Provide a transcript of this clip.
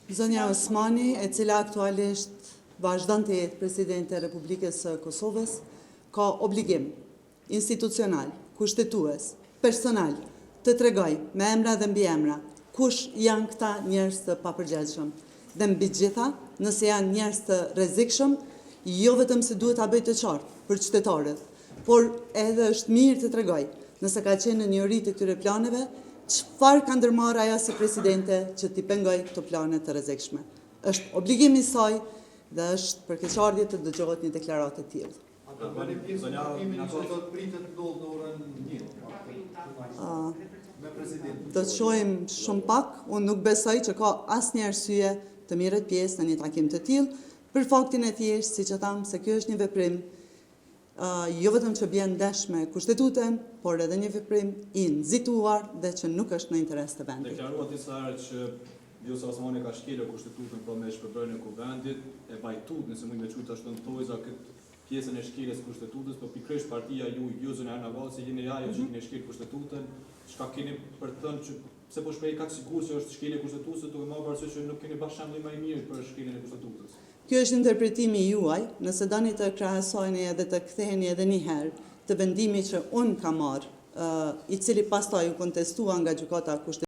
Zonja Osmani, e cila aktualisht vazhdon të jetë presidente e Republikës së Kosovës, ka obligim institucional, kushtetues, personal, të tregojë me emra dhe mbiemra kush janë këta njerëz të papërgjegjshëm. Dhe mbi të gjitha, nëse janë njerëz të rrezikshëm, jo vetëm se duhet ta bëjë të qartë për qytetarët, por edhe është mirë të tregojë, nëse ka qenë në njohuri të këtyre planeve, çfarë ka ndërmarrë ajo si presidente që t'i pengojë këto plane të rrezikshme. Është obligim i saj dhe është për keqardhje të dëgjohet një deklaratë e tillë. A do të bëni pjesë në takimin që do të pritet të ndodhë në orën 1 me presidentin? Do të shohim shumë pak, unë nuk besoj që ka asnjë arsye të merret pjesë në një takim të tillë, për faktin e thjeshtë, siç e thamë, se ky është një veprim jo vetëm që bie ndesh me Kushtetutën, por edhe një veprim i nxituar dhe që nuk është në interes të vendit. Deklaruat disa herë që Vjosa Osmani ka shkelur Kushtetutën pra me shpërbërjen e Kuvendit, e vajtuat, nëse mund me quajt ashtu në thojza këtë pjesën e shkeljes së Kushtetutës, po pikërisht partia juaj, ju zonja Nagavci, jeni ajo që keni shkel Kushtetutën, çka keni për të thënë që pse po shpreheni kaq sigurt se është shkelje kushtetuese duke marrë parasysh që nuk keni bërë shembull më i mirë për shkeljen e Kushtetutës. Ky është interpretimi juaj, nëse doni të krahasojeni edhe të ktheheni edhe një herë të vendimi që unë kam marrë, i cili pastaj u kontestua nga Gjykata Kushtetuese.